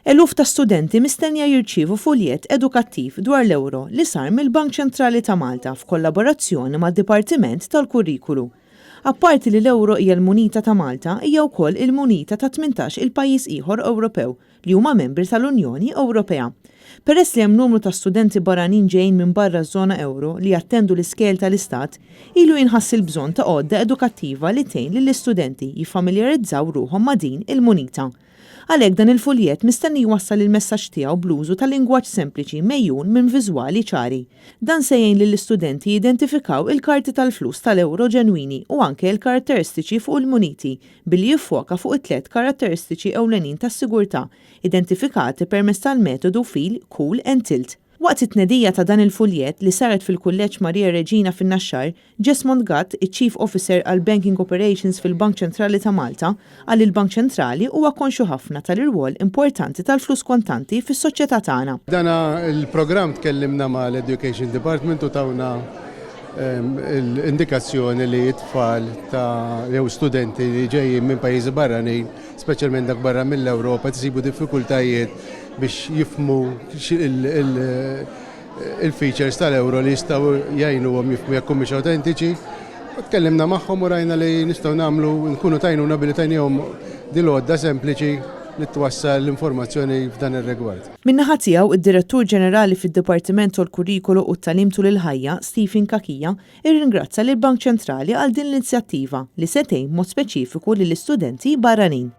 Eluf ta' studenti mistennija jirċievu fuljett edukattiv dwar l-ewro li sar mill-Bank Ċentrali ta' Malta f'kollaborazzjoni mad-Dipartiment tal-Kurrikulu. Apparti li l-ewro hija l-munita ta' Malta, hija wkoll il-munita ta' 18 il-pajjiż ieħor Ewropew li huma membri tal-Unjoni Ewropea. Peress li hemm numru ta' studenti barranin ġejjin minn barra ż-żona ewro li jattendu l-iskejjel tal-Istat, ilu jinħass il-bżonn ta' għodda edukattiva li tgħin lill-istudenti jiffamiljarizzaw ruħhom ma' din il-munita. Għalhekk dan il-fuljett mistenni jwassal il-messaġġ tiegħu bl-użu ta' lingwaġġ sempliċi megħjun minn viżwali ċari. Dan se jgħin lill-istudenti jidentifikaw il-karti tal-flus tal-ewro ġenwini u anke l-karatteristiċi fuq il-muniti billi jiffoka fuq it-tlett karatteristiċi ewlenin tas-sigurtà identifikati permezz tal-metodu Feel, Cool and Tilt. Waqt it-tnedija ta' dan il-fuljett li saret fil-Kulleġġ Maria Reġina fin-Naxxar, Jesmond Gatt, iċ-Chief Officer għall-Banking Operations fil-Bank Ċentrali ta' Malta, qal li l-Bank Ċentrali huwa konxju ħafna tal-irwol importanti tal-flus kontanti fis-soċjetà tagħna. Dan il-programm tkellimna mal-Education Department u tawna l-indikazzjoni li t-tfal ta' jew studenti li ġejjin minn pajjiżi barranin, speċjalment dak barra mill-Ewropa, qed isibu diffikultajiet biex jifhmu il-features tal-euro li jistgħu jgħinuhom jifhmu jekk humiex autentiċi. U tkellimna magħhom u rajna li nistgħu nagħmlu nkunu tajnuna billi tajnihom dil-għodda sempliċi li twassal l-informazzjoni f'dan ir-rigward. Min-naħa tiegħu, id-Direttur Ġenerali fid-Dipartiment tal-Kurrikulu u t-Tagħlim Tul il-Ħajja, Stephen Cachia, irringrazza lill-Bank Ċentrali għal din l-inizjattiva li se tgħin b'mod speċifiku lill-istudenti barranin.